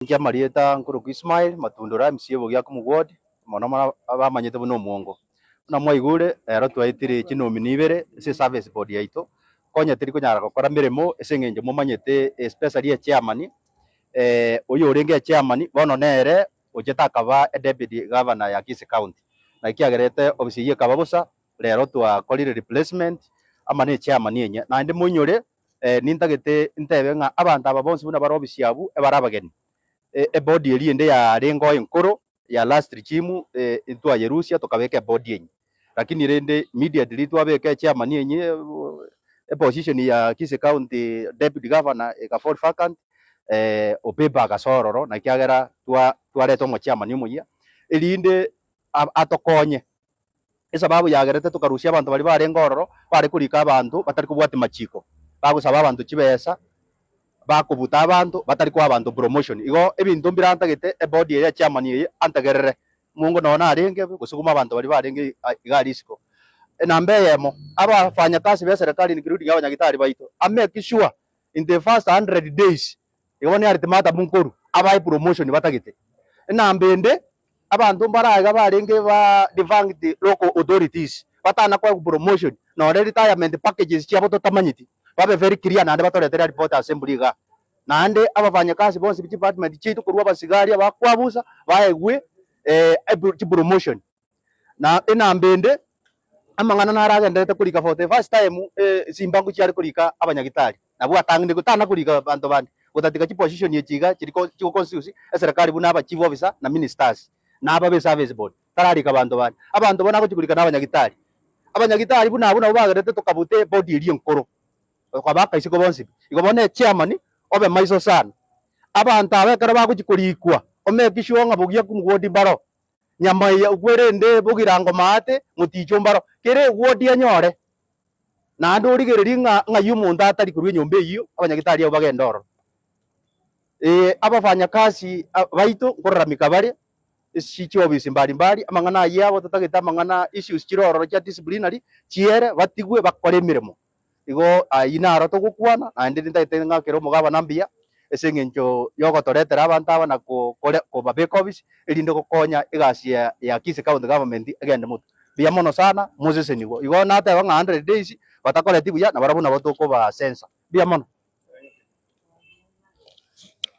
Inche amarieta nkorokwa Ismael Matundura, MC Obogiaku Omogwodi, mono mono abamanyete buna omwongo. Buna mwaigure, ero twaetire chinomini ibere ase eservice board yaito, konya teri konyara gokora meremo ase eng'encho momanyete especially echairman, oyo orenge echairman bono nere ochete akaba edeputy governor ya Kisii County. Naki kiagerete ofisi eyio ekaba bosa, rero twakorire replacement amo na echairman enye. Naende moinyore Nintagete ntebe ng'a abanto aba bonsi buna bare obisi abwo ebare abageni. Ebodi eria ende yarengeo enkoro ya last regime ntwayerusia tokabeka ebodi enye. Lakini rende immediately twabeka echairman enye eposition ya Kisii County deputy governor eka fall vacant, Obeba agasoa ororo na ekiagera twareta omochairman omoyia erinde atokonye. Esababu yagerete tokarusia abanto baria barenge ororo, bare korika abanto batari kobwatia machiko, bagosaba abanto chibesa, bakobuta abanto, batari koa abanto promotion. Igo ebinto mbirantagete ebody eye ya chairman eye antegerere, mongo nonye narenge gose guma abanto baria barenge iga risiko. Enamba eyemo, abafanyakazi be serikali including abanyagitari baito, a make sure in the first 100 days, igo bono ultimatum nkorwa, abae promotion batagete. Enamba ende, Abanto mbare aiga barenge ba defunct local authorities batana koegwa promotion nore retirement packages chiabo totamanyeti, babe very clear naende batoretere report assembly igaa. Naende abafanyakazi bonsi be chidepartment chiaito korwa abasigari abakwabusa baegwe chipromotion. Na enamba ende amang'ana naro agenderete korika for the first time chimbango chiare korika abanyagitari nabwo atang'inigwe tana korika abanto bande gotatiga chiposition echi iga chiri chigo constituency eserekari buna aba chief officer na ministers na aba be service board tararika abanto bande. Abanto bono agochi korika na abanyagitari. Abanyagitari buna abwo nabwo bagerete tokabuta ebody eria enkoro tokabaka isiko bonsi pi. Igo bono echairman obe maiso sana. Abanto aba ekero bagochi korikwa o make sure ng'a bogia kumugodi mbaro. Nyamaiya okwerende bogirango maate, moticho mbaro, kera egwoti anyore, naende origererie ng'a ng'ai omonto atari korwa enyomba eyio, abanyagitari abwo bagende ororo. Ee, abafanyakasi baito nkoraramika bare ase chiofisi mbari mbari, amang'ana ayio abo totagete amang'ana issues chire ororo chia disciplinary chiere, batigwe bakore emeremo. Igo ayio naro togokwana, naende nintagete ng'akere omogabana mbuya ase eng'encho y'ogotoretera abanto aba na kokore kobabeka ofisi, erinde gokonya egasi ya ya Kisii County Government egende motwe. Mbuya mono sana, mosesenigwe. Igo nateba ng'a 100 days batakoreti buya, nabarabwo nabo tokoba censor. Mbuya mono.